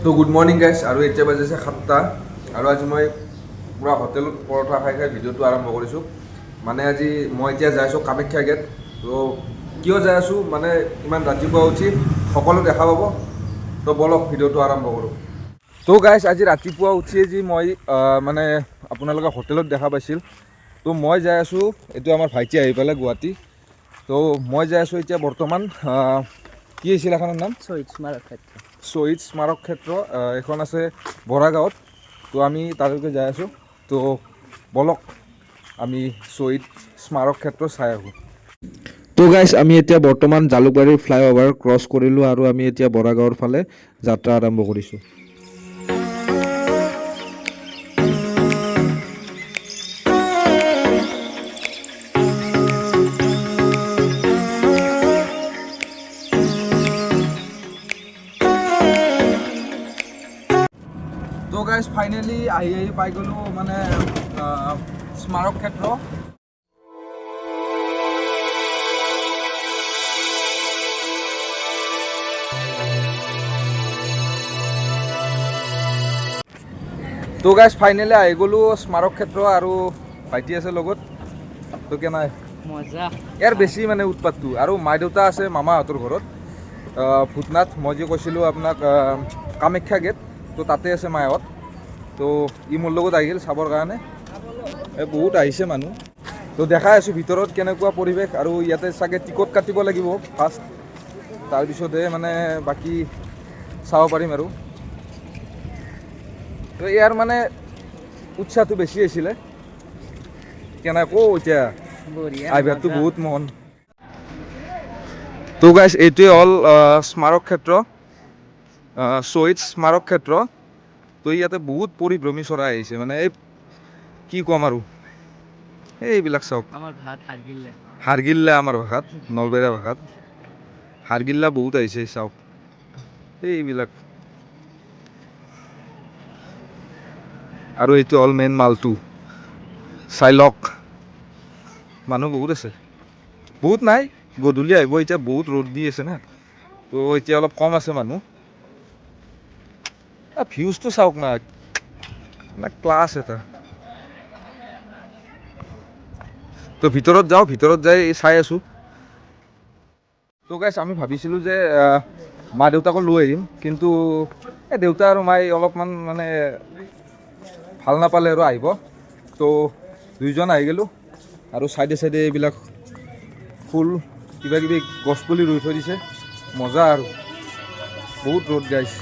তো good morning গাইছ। আৰু এতিয়া বাজিছে 7টা আৰু আজি মই পূৰা হোটেলত পৰঠা খাই খাই ভিডিঅ'টো আৰম্ভ কৰিছোঁ। মানে আজি মই এতিয়া যাই আছোঁ কামাখ্যা গেট। তো কিয় যাই আছোঁ, মানে ইমান ৰাতিপুৱা উঠি সকলো দেখা পাব। তো ব'লক, ভিডিঅ'টো আৰম্ভ কৰোঁ। তো গাইছ, আজি ৰাতিপুৱা উঠিয়ে যি মই মানে আপোনালোকে হোটেলত দেখা পাইছিল, তো মই যাই আছোঁ, এইটো আমাৰ ভাইটি আহি পালে গুৱাহাটী। তো মই যাই আছোঁ এতিয়া বৰ্তমান, কি আছিল এখনৰ নাম? শ্বহীদ স্মাৰক ক্ষেত্ৰ। শ্বহীদ স্মাৰক ক্ষেত্ৰ, এইখন আছে বৰাগাঁৱত। তো আমি তালৈকে যাই আছোঁ। তো ব'লক, আমি শ্বহীদ স্মাৰক ক্ষেত্ৰ চাই আহোঁ। তো গাইছ, আমি এতিয়া বৰ্তমান জালুকবাৰীৰ ফ্লাইঅভাৰ ক্ৰছ কৰিলোঁ আৰু আমি এতিয়া বৰাগাঁৱৰ ফালে যাত্ৰা আৰম্ভ কৰিছোঁ। তো গাইজ, ফাইনেলি আহি আহি পাই গ'লোঁ মানে স্মাৰক ক্ষেত্ৰ। তো গাইজ, ফাইনেলি আহি গ'লোঁ স্মাৰক ক্ষেত্ৰ আৰু ভাইটি আছে লগত। তো কেনাই? মজা। ইয়াৰ বেছি মানে উৎপাতটো। আৰু মা দেউতা আছে মামাহঁতৰ ঘৰত, ভূতনাথ, মই যে কৈছিলোঁ আপোনাক, কামাখ্যা গেট, তো তাতে আছে মাহঁত। তো ই মোৰ লগত আহিল চাবৰ কাৰণে। এই বহুত আহিছে মানুহ। তো দেখাই আছোঁ ভিতৰত কেনেকুৱা পৰিৱেশ। আৰু ইয়াতে চাগে টিকট কাটিব লাগিব ফাৰ্ষ্ট, তাৰপিছতহে মানে বাকী চাব পাৰিম। আৰু তো ইয়াৰ মানে উৎসাহটো বেছি আছিলে। কেনেকৈ এতিয়া? বঢ়িয়া। আইভাৰটো বহুত মন। তো গাইছ, এইটোৱে হ'ল স্মাৰক ক্ষেত্ৰ, শ্বহীদ স্মাৰক ক্ষেত্ৰ। তো ইয়াতে বহুত পৰিভ্ৰমী চৰাই আহিছে, মানে এই কি ক'ম আৰু, এইবিলাক চাওক। আমাৰ ভাত হাগিলে। হাৰগিল্লা, আমাৰ ভাষাত, নলবেৰীয়া ভাষাত হাৰগিল্লা। বহুত আহিছে, চাওক এইবিলাক। আৰু এইটো হ'ল মেইন মালটো, চাই লওক। মানুহ বহুত আছে, বহুত নাই, গধূলি আহিব। এতিয়া বহুত ৰ'দ দি আছে না, তো এতিয়া অলপ কম আছে মানুহ। ভিউজটো চাওক না, না ক্লাছ এটা। তো ভিতৰত যাওঁ, ভিতৰত যাই চাই আছোঁ। তো গাইছ, আমি ভাবিছিলোঁ যে মা দেউতাকো লৈ আহিম, কিন্তু এই দেউতা আৰু মায়ে অলপমান মানে ভাল নাপালে আৰু আহিব। তো দুইজন আহি গ'লোঁ। আৰু চাইডে চাইডে এইবিলাক ফুল, কিবা কিবি গছ পুলি ৰুই থৈ দিছে, মজা। আৰু বহুত ৰ'দ গাইছ।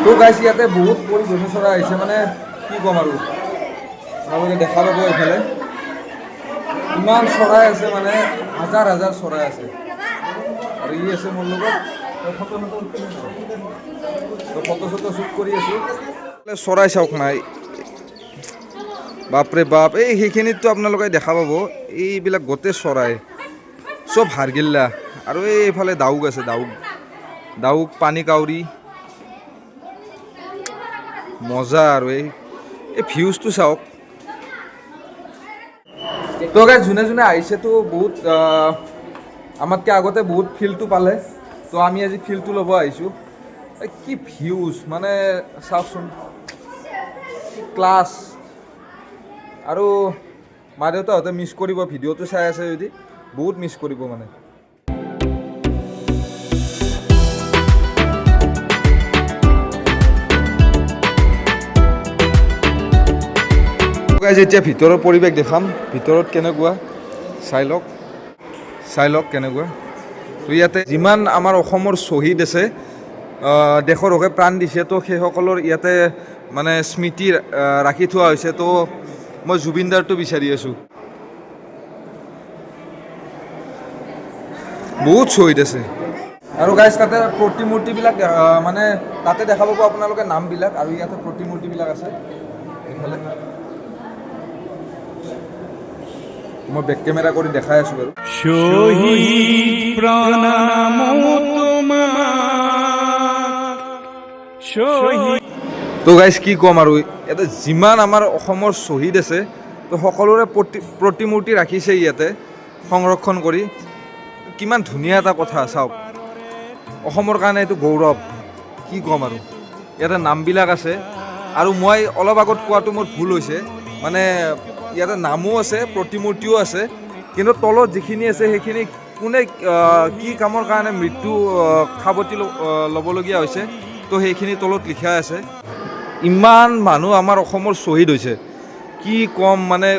তো গাইছ, ইয়াতে বহুত পৰিভ্ৰমী চৰাই আহিছে, মানে কি ক'ম আৰু, আপোনালোকে দেখা পাব। এইফালে ইমান চৰাই আছে, মানে হাজাৰ হাজাৰ চৰাই আছে। আৰু ই আছে মোৰ লগত। তো ফটো চটো শ্বুট কৰি আছোঁ। চৰাই চাওক নাই, বাপৰে বাপ। এই সেইখিনিততো আপোনালোকে দেখা পাব, এইবিলাক গোটেই চৰাই চব হাৰগিল্লা। আৰু এইফালে ডাউক আছে, ডাউক, ডাউক, পানী কাউৰী, মজা। আৰু এই এই ভিউজটো চাওক। তো গাইজ, যোনে যোনে আহিছেতো বহুত আমাতকৈ আগতে বহুত ফিলটো পালে। তো আমি আজি ফিলটো ল'ব আহিছোঁ। এই কি ভিউজ, মানে চাওকচোন, কি ক্লাছ। আৰু মা দেউতাহঁতে মিছ কৰিব, ভিডিঅ'টো চাই আছে যদি, বহুত মিছ কৰিব মানে। গাইজ, এতিয়া ভিতৰৰ পৰিৱেশ দেখাম, ভিতৰত কেনেকুৱা চাই লওক, চাই লওক কেনেকুৱা। তো ইয়াতে যিমান আমাৰ অসমৰ শ্বহীদ আছে, দেশৰ হকে প্ৰাণ দিছে, তো সেইসকলৰ ইয়াতে মানে স্মৃতি ৰাখি থোৱা হৈছে। তো মই জুবিনদাৰটো বিচাৰি আছোঁ। বহুত শ্বহীদ আছে। আৰু গাইজ, তাতে প্ৰতিমূৰ্তিবিলাক মানে তাতে দেখা পাব আপোনালোকে নামবিলাক, আৰু ইয়াতে প্ৰতিমূৰ্তিবিলাক আছে। এইফালে মই বেক কেমেৰা কৰি দেখাই আছোঁ বাৰু। শহীদ প্ৰণাম তোমাক, শহীদ। তো গাইজ, কি ক'ম আৰু, ইয়াতে যিমান আমাৰ অসমৰ শ্বহীদ আছে, তো সকলোৰে প্ৰতিমূৰ্তি ৰাখিছে ইয়াতে সংৰক্ষণ কৰি। কিমান ধুনীয়া এটা কথা চাওক, অসমৰ কাৰণে এইটো গৌৰৱ। কি ক'ম আৰু, ইয়াতে নামবিলাক আছে। আৰু মই অলপ আগত কোৱাটো মোৰ ভুল হৈছে, মানে ইয়াতে নামো আছে, প্ৰতিমূৰ্তিও আছে, কিন্তু তলত যিখিনি আছে সেইখিনি কোনে কি কামৰ কাৰণে মৃত্যু সাৱটি ল'বলগীয়া হৈছে, তো সেইখিনি তলত লিখা আছে। ইমান মানুহ আমাৰ অসমৰ শ্বহীদ হৈছে, কি ক'ম, মানে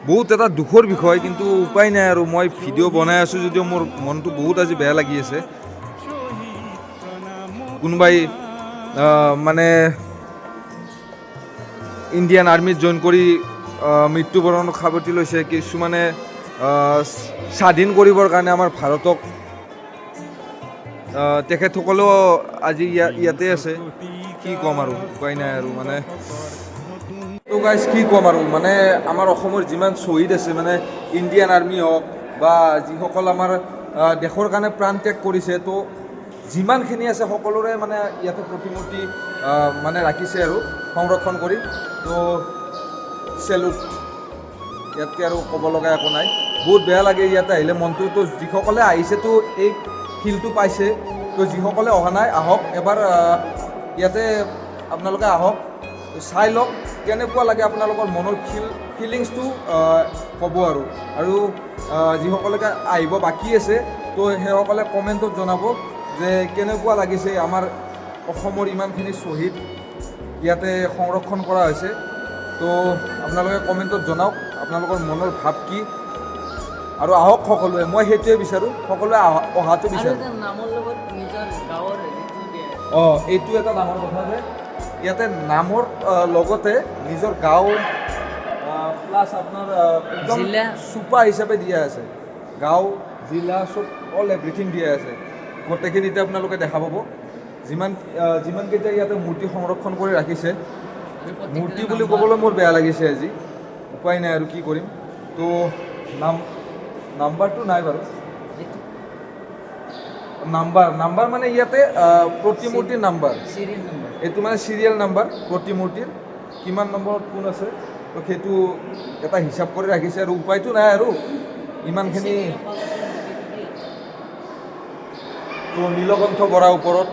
বহুত এটা দুখৰ বিষয়, কিন্তু উপায় নাই আৰু। মই ভিডিঅ' বনাই আছোঁ যদিও মোৰ মনটো বহুত আজি বেয়া লাগি আছে। কোনোবাই মানে ইণ্ডিয়ান আৰ্মিত জইন কৰি মৃত্যুবৰণ সাৱটি লৈছে, কিছুমানে স্বাধীন কৰিবৰ কাৰণে আমাৰ ভাৰতক, তেখেতসকলেও আজি ইয়াতে আছে। কি ক'ম আৰু, উপায় নাই আৰু। মানে তো গাইজ, কি ক'ম আৰু, মানে আমাৰ অসমৰ যিমান শ্বহীদ আছে, মানে ইণ্ডিয়ান আৰ্মি হওক বা যিসকল আমাৰ দেশৰ কাৰণে প্ৰাণ ত্যাগ কৰিছে, তো যিমানখিনি আছে সকলোৰে মানে ইয়াতে প্ৰতিমূৰ্তি মানে ৰাখিছে আৰু সংৰক্ষণ কৰি। তো চেলুট, ইয়াতকৈ আৰু ক'ব লগা একো নাই। বহুত বেয়া লাগে ইয়াতে আহিলে মনটো। তো যিসকলে আহিছেতো এই ফিলটো পাইছে, তো যিসকলে অহা নাই, আহক এবাৰ। ইয়াতে আপোনালোকে আহক, চাই লওক কেনেকুৱা লাগে, আপোনালোকৰ মনৰ ফিলিংছটো ক'ব। আৰু যিসকলে আহিব বাকী আছে, তো সেইসকলে কমেণ্টত জনাব যে কেনেকুৱা লাগিছে, আমাৰ অসমৰ ইমানখিনি শ্বহীদ ইয়াতে সংৰক্ষণ কৰা হৈছে। তো আপোনালোকে কমেণ্টত জনাওক আপোনালোকৰ মনৰ ভাৱ কি, আৰু আহক সকলোৱে। মই সেইটোৱে বিচাৰোঁ, সকলোৱে অহাটো আৰু বিচাৰোঁ। এটা নামৰ লগত নিজৰ গাঁৱৰ হেৰিটো দিয়ে। অঁ, এইটো এটা ডাঙৰ কথা যে ইয়াতে নামৰ লগতে নিজৰ গাঁও প্লাছ আপোনাৰ একদম জিলা। চুপা হিচাপে দিয়া আছে, গাঁও, জিলা, চব অল এভৰিথিং দিয়া আছে। গোটেইখিনিতে আপোনালোকে দেখা পাব যিমানকেইটা ইয়াতে মূৰ্তি সংৰক্ষণ কৰি ৰাখিছে। আৰু প্ৰত্যেকটো মূৰ্তি বুলি নাম্বাৰ। ক'বলৈ মোৰ বেয়া লাগিছে আজি, উপায় নাই আৰু কি কৰিম। তো নাম্বাৰটো নাই বাৰু। এইটো নাম্বাৰ মানে ইয়াতে প্ৰতিমূৰ্তিৰ নাম্বাৰ। Serial number. এইটো মানে চিৰিয়েল নাম্বাৰ, প্ৰতিমূৰ্তিৰ কিমান নম্বৰত কোন আছে, তো সেইটো এটা হিচাপ কৰি ৰাখিছে আৰু উপায়টো নাই আৰু ইমানখিনি। তো নীলকণ্ঠ বৰা ওপৰত,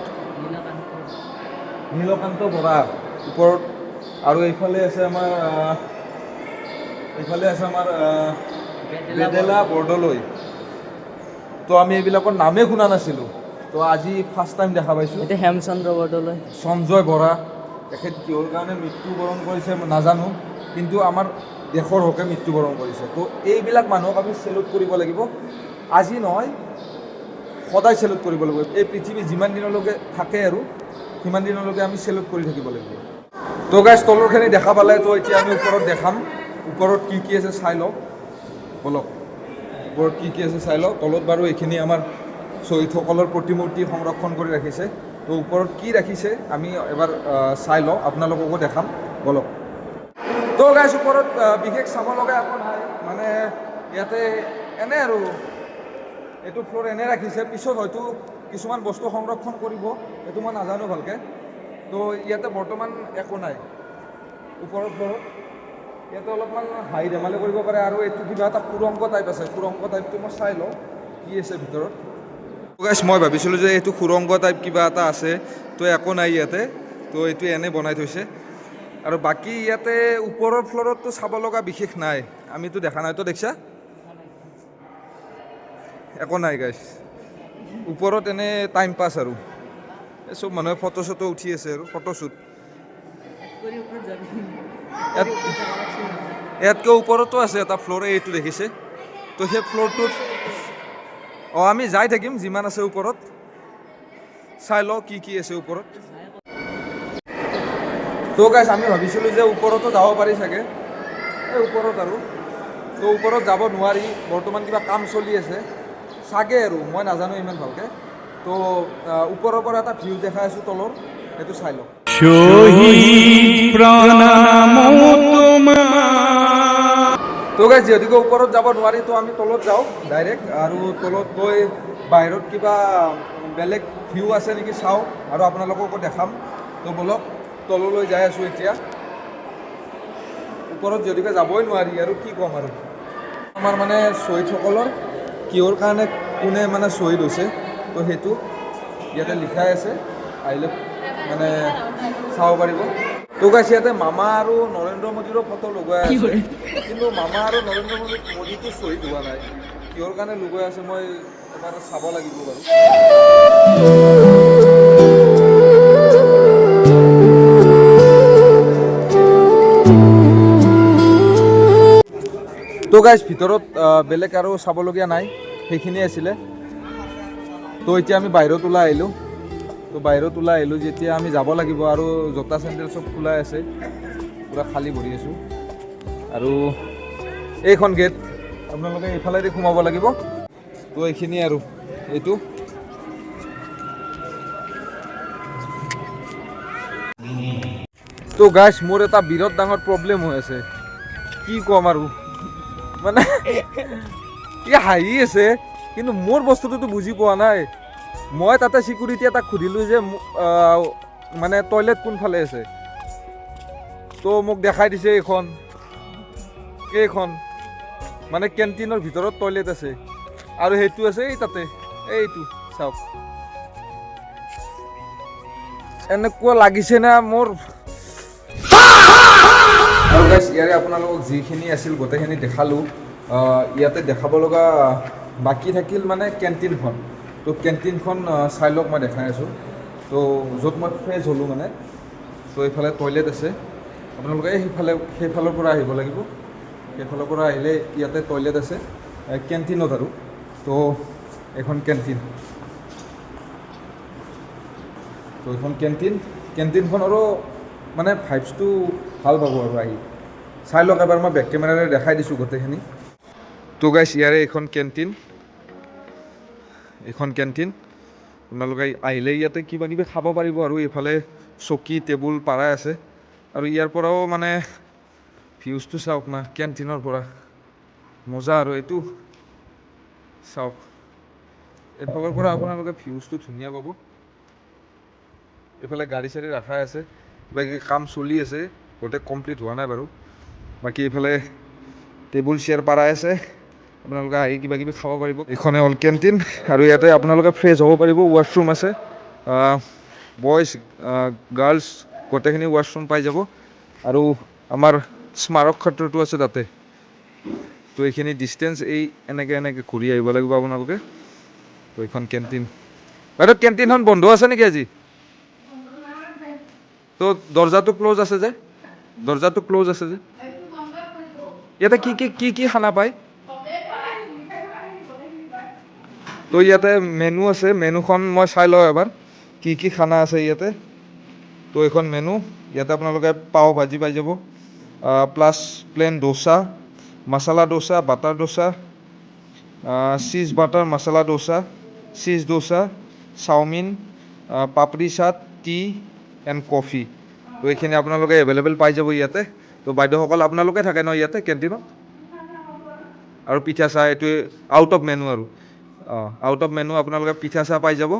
নীলকান্ত বৰা ওপৰত, আৰু এইফালে আছে আমাৰ বেদেলা বৰদলৈ। তো আমি এইবিলাকৰ নামেই শুনা নাছিলোঁ, তো আজি ফাৰ্ষ্ট টাইম দেখা পাইছোঁ। এতিয়া হেমচন্দ্ৰ বৰদলৈ। সঞ্জয় বৰা, তেখেত কিহৰ কাৰণে মৃত্যুবৰণ কৰিছে মই নাজানো, কিন্তু আমাৰ দেশৰ হকে মৃত্যুবৰণ কৰিছে। তো এইবিলাক মানুহক আমি চেলুট কৰিব লাগিব, আজি নহয় সদায় চেলুট কৰিব লাগিব। এই পৃথিৱী যিমান দিনলৈকে থাকে আৰু সিমান দিনলৈকে আমি চেলুট কৰি থাকিব লাগিব। তো গাইজ, তলৰখিনি দেখা পালে, তো এতিয়া আমি ওপৰত দেখাম, ওপৰত কি কি আছে চাই লওক। ব'লক, ওপৰত কি কি আছে চাই লওক। তলত বাৰু এইখিনি আমাৰ শ্বহীদসকলৰ প্ৰতিমূৰ্তি সংৰক্ষণ কৰি ৰাখিছে, তো ওপৰত কি ৰাখিছে আমি এবাৰ চাই লওঁ, আপোনালোককো দেখাম, ব'লক। তো গাইজ, ওপৰত বিশেষ চাব লগা একো নাই, মানে ইয়াতে এনে আৰু এইটো ফ্ল'ৰ এনে ৰাখিছে, পিছত হয়তো কিছুমান বস্তু সংৰক্ষণ কৰিব, এইটো মই নাজানো ভালকৈ। তো ইয়াতে বৰ্তমান একো নাই ওপৰৰ ফ্ল'ৰত। ইয়াতে অলপমান হাঁহি ধেমালি কৰিব পাৰে। আৰু এইটো কিবা এটা সুৰংগ টাইপ আছে, সুৰংগ টাইপটো মই চাই লওঁ কি আছে ভিতৰত। গাইজ, মই ভাবিছিলোঁ যে এইটো সুৰংগ টাইপ কিবা এটা আছে, তো একো নাই ইয়াতে, তো এইটো এনে বনাই থৈছে। আৰু বাকী ইয়াতে ওপৰৰ ফ্ল'ৰততো চাব লগা বিশেষ নাই, আমিতো দেখা নাই। তো দেখিছা, একো নাই গাইজ ওপৰত, এনে টাইম পাছ আৰু এই চব মানুহে ফটো চটো উঠি আছে আৰু ফটোশ্বুট। ইয়াতকৈ ওপৰতো আছে এটা ফ্ল'ৰ, এইটো দেখিছে, তো সেই ফ্ল'ৰটোত অঁ আমি যাই থাকিম। যিমান আছে ওপৰত চাই লওঁ কি কি আছে ওপৰত। তো গাইজ, আমি ভাবিছিলোঁ যে ওপৰতো যাব পাৰি চাগে, এই ওপৰত আৰু তো ওপৰত যাব নোৱাৰি, বৰ্তমান কিবা কাম চলি আছে। চাগে আৰু মই নাজানো ইমান ভালকৈ। তো ওপৰৰ পৰা এটা ভিউ দেখাই আছোঁ তলৰ, সেইটো চাই লওক। শহীদ প্ৰণাম তোমাৰ। তো গাইজ, যিহেতুকে ওপৰত যাব নোৱাৰি, তো আমি তলত যাওঁ ডাইৰেক্ট আৰু তলত গৈ বাহিৰত কিবা বেলেগ ভিউ আছে নেকি চাওঁ আৰু আপোনালোককো দেখাম। তো ব'লক, তললৈ যাই আছোঁ এতিয়া। ওপৰত যিহেতুকে যাবই নোৱাৰি আৰু কি ক'ম আৰু। আমাৰ মানে শ্বহীদসকলৰ কিহৰ কাৰণে কোনে মানে শ্বহীদ হৈছে, তো সেইটো ইয়াতে লিখাই আছে, আহিলে মানে চাব পাৰিব। তো গাইছ, ইয়াতে মামা আৰু নৰেন্দ্ৰ মোদীৰো ফটো লগোৱাই আছে, কিন্তু মামা আৰু নৰেন্দ্ৰ মোদীটো শ্বহীদ হোৱা নাই। কিহৰ কাৰণে লগোৱাই আছে মই এবাৰ চাব লাগিব বাৰু। তো গাইজ, ভিতৰত বেলেগ আৰু চাবলগীয়া নাই, সেইখিনিয়ে আছিলে। তো এতিয়া আমি বাহিৰত ওলাই আহিলোঁ। তো বাহিৰত ওলাই আহিলোঁ যেতিয়া আমি যাব লাগিব আৰু জোতা চেণ্ডেল চব খোলাই আছে, পূৰা খালী ভৰি আছোঁ। আৰু এইখন গেট আপোনালোকে এইফালেদি সোমাব লাগিব। তো এইখিনি আৰু এইটো। তো গাইজ, মোৰ এটা বিৰাট ডাঙৰ প্ৰব্লেম হৈ আছে, কি ক'ম আৰু, মানে ই হাঁহি আছে কিন্তু মোৰ বস্তুটোতো বুজি পোৱা নাই। মই তাতে চিকিউৰিটি এটাক সুধিলোঁ যে মানে টয়লেট কোনফালে আছে। তো মোক দেখাই দিছে এইখন মানে কেণ্টিনৰ ভিতৰত টয়লেট আছে আৰু সেইটো আছে এই তাতে, এইটো চাওক। এনেকুৱা লাগিছে না মোৰ। আৰু গাইছ, ইয়াৰে আপোনালোকক যিখিনি আছিল গোটেইখিনি দেখালোঁ। ইয়াতে দেখাব লগা বাকী থাকিল মানে কেণ্টিনখন। তো কেণ্টিনখন চাই লওক, মই দেখাই আছোঁ। তো য'ত মই ফ্ৰেছ হ'লোঁ মানে, তো এইফালে টয়লেট আছে, আপোনালোকে এই সেইফালৰ পৰা আহিব লাগিব। সেইফালৰ পৰা আহিলে ইয়াতে টয়লেট আছে কেণ্টিনত আৰু। তো এইখন কেণ্টিন, তো এইখন কেণ্টিন, কেণ্টিনখনৰো মানে ভাইবছটো ভাল পাব আৰু আহি চাই লওক এবাৰ, মই বেক কেমেৰাৰে দেখাই দিছোঁ গোটেইখিনি। তো গাইছ, ইয়াৰে এইখন কেণ্টিন, এইখন কেণ্টিন আপোনালোকে আহিলে ইয়াতে কিবা কিবি খাব পাৰিব। আৰু এইফালে চকী টেবুল পাৰাই আছে আৰু ইয়াৰ পৰাও মানে ভিউজটো চাওক না কেণ্টিনৰ পৰা, মজা। আৰু এইটো চাওক, এইফালৰ পৰা আপোনালোকে ভিউজটো ধুনীয়া পাব। এইফালে গাড়ী চাড়ী ৰখাই আছে, কিবা কিবি কাম চলি আছে, গোটেই কমপ্লিট হোৱা নাই বাৰু। বাকী এইফালে টেবুল চেয়াৰ পাৰাই আছে, আপোনালোকে আহি কিবা কিবি খাব পাৰিব। এইখনে হ'ল কেণ্টিন আৰু ইয়াতে আপোনালোকে ফ্ৰেছ হ'ব পাৰিব, ৱাছৰুম আছে, বইজ গাৰ্লছ গোটেইখিনি ৱাছৰুম পাই যাব। আৰু আমাৰ স্মাৰক ক্ষেত্ৰটো আছে তাতে। তো এইখিনি ডিষ্টেঞ্চ এই এনেকৈ এনেকৈ ঘূৰি আহিব লাগিব আপোনালোকে। তো এইখন কেণ্টিন। বাইদেউ, কেণ্টিনখন বন্ধ আছে নেকি আজি? তো দৰ্জাটো ক্ল'জ আছে যে, দৰ্জাটো ক্ল'জ আছে যে। ইয়াতে কি কি কি কি খানা পায়? তো ইয়াতে মেনু আছে, মেনুখন মই চাই লওঁ এবাৰ কি কি খানা আছে ইয়াতে। তো এইখন মেনু, ইয়াতে আপোনালোকে পাও ভাজি পাই যাব, plus plain dosa, masala dosa, butter dosa, cheese butter masala dosa, cheese dosa, chowmein, papri chaat, tea and coffee. তো এইখিনি আপোনালোকে এভেইলেবল পাই যাব ইয়াতে। তো বাইদেউসকল আপোনালোকে থাকে ন ইয়াতে কেণ্টিনত? আৰু পিঠা চাহ এইটো আউট অফ মেনু আৰু, অঁ, আউট অফ মেনু আপোনালোকে পিঠা চাহ পাই যাব।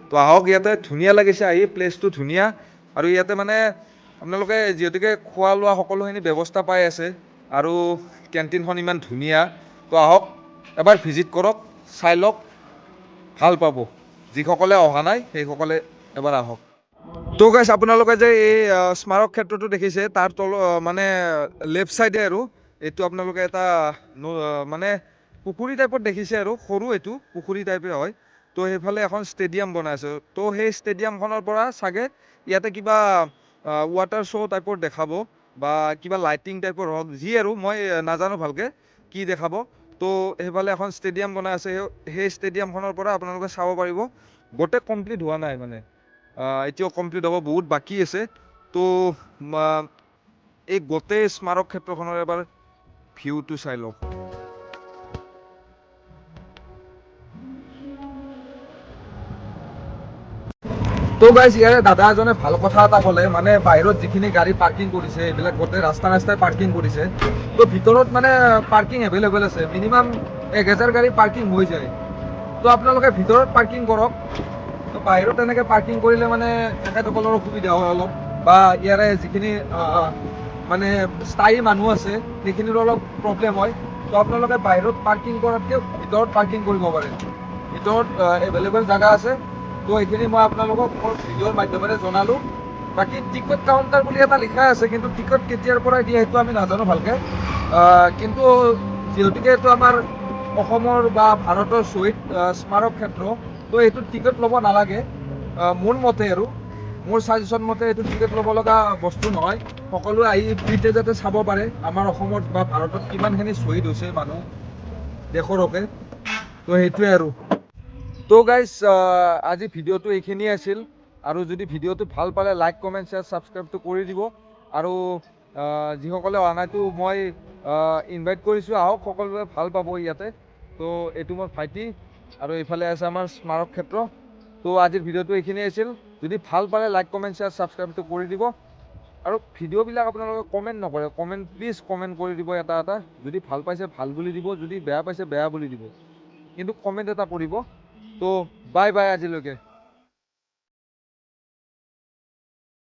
তো আহক, ইয়াতে ধুনীয়া লাগিছে আহি, প্লেচটো ধুনীয়া। আৰু ইয়াতে মানে আপোনালোকে যিহেতুকে খোৱা লোৱা সকলোখিনি ব্যৱস্থা পাই আছে আৰু কেণ্টিনখন ইমান ধুনীয়া। তো আহক এবাৰ ভিজিট কৰক, চাই লওক, ভাল পাব। যিসকলে অহা নাই সেইসকলে এবাৰ আহক। তো গাইছ, আপোনালোকে যে এই স্মাৰক ক্ষেত্ৰটো দেখিছে, তাৰ তল মানে লেফ্ট চাইডে আৰু এইটো আপোনালোকে এটা মানে পুখুৰী টাইপত দেখিছে আৰু, সৰু এইটো পুখুৰী টাইপে হয়। তো সেইফালে এখন ষ্টেডিয়াম বনাই আছে। তো সেই ষ্টেডিয়ামখনৰ পৰা চাগে ইয়াতে কিবা ৱাটাৰ শ্ব' টাইপৰ দেখাব বা কিবা লাইটিং টাইপৰ হওক, যি আৰু মই নাজানো ভালকৈ কি দেখাব। তো সেইফালে এখন ষ্টেডিয়াম বনাই আছে, সেই ষ্টেডিয়ামখনৰ পৰা আপোনালোকে চাব পাৰিব। গোটেই কমপ্লিট হোৱা নাই মানে, এতিয়াও কমপ্লিট হ'ব বহুত বাকী আছে। তো এই গোটেই স্মাৰক ক্ষেত্ৰখনৰ এবাৰ ভিউটো চাই লওক। তো গাইজ, ইয়াৰে দাদা এজনে ভাল কথা এটা ক'লে। মানে বাহিৰত যিখিনি গাড়ী পাৰ্কিং কৰিছে, এইবিলাক গোটেই ৰাস্তা ৰাস্তাই পাৰ্কিং কৰিছে। তো ভিতৰত মানে পাৰ্কিং এভেইলেবল আছে, মিনিমাম 1000 গাড়ী পাৰ্কিং হৈ যায়। তো আপোনালোকে ভিতৰত পাৰ্কিং কৰক। তো বাহিৰত তেনেকৈ পাৰ্কিং কৰিলে মানে তেখেতসকলৰ অসুবিধা হয় অলপ, বা ইয়াৰে যিখিনি মানে স্থায়ী মানুহ আছে, সেইখিনিৰো অলপ প্ৰব্লেম হয়। তো আপোনালোকে বাহিৰত পাৰ্কিং কৰাতকৈ ভিতৰত পাৰ্কিং কৰিব পাৰে। ভিতৰত এভেইলেবল জেগা আছে। তো এইখিনি মই আপোনালোকক মোৰ ভিডিঅ'ৰ মাধ্যমেৰে জনালোঁ। বাকী টিকট কাউণ্টাৰ বুলি এটা লিখা আছে, কিন্তু টিকট কেতিয়াৰ পৰা দিয়ে সেইটো আমি নাজানো ভালকৈ। কিন্তু যিহেতুকে এইটো আমাৰ অসমৰ বা ভাৰতৰ শ্বহীদ স্মাৰক ক্ষেত্ৰ, তো এইটো টিকট ল'ব নালাগে মোৰ মতে আৰু মোৰ ছাজেশ্যন মতে এইটো টিকট ল'ব লগা বস্তু নহয়। সকলোৱে আহি ফ্ৰীতে যাতে চাব পাৰে আমাৰ অসমত বা ভাৰতত কিমানখিনি শ্বহীদ হৈছে মানুহ দেশৰ হকে। তো সেইটোৱে আৰু। তো গাইজ, আজি ভিডিঅ'টো এইখিনিয়ে আছিল। আৰু যদি ভিডিঅ'টো ভাল পালে লাইক, কমেণ্ট, শ্বেয়াৰ, ছাবস্ক্ৰাইবটো কৰি দিব। আৰু যিসকলে অহা নাইতো মই ইনভাইট কৰিছোঁ, আহক, সকলোৱে ভাল পাব ইয়াতে। তো এইটো মোৰ ভাইটি আৰু এইফালে আছে আমাৰ স্মাৰক ক্ষেত্ৰ। তো আজিৰ ভিডিঅ'টো এইখিনিয়ে আছিল। যদি ভাল পালে লাইক, কমেণ্ট, শ্বেয়াৰ, ছাবস্ক্ৰাইবটো কৰি দিব। আৰু ভিডিঅ'বিলাক আপোনালোকে কমেণ্ট নকৰে। কমেণ্ট, প্লিজ কমেণ্ট কৰি দিব এটা এটা। যদি ভাল পাইছে ভাল বুলি দিব, যদি বেয়া পাইছে বেয়া বুলি দিব, কিন্তু কমেণ্ট এটা কৰিব। তো বাই বাই আজিলৈকে।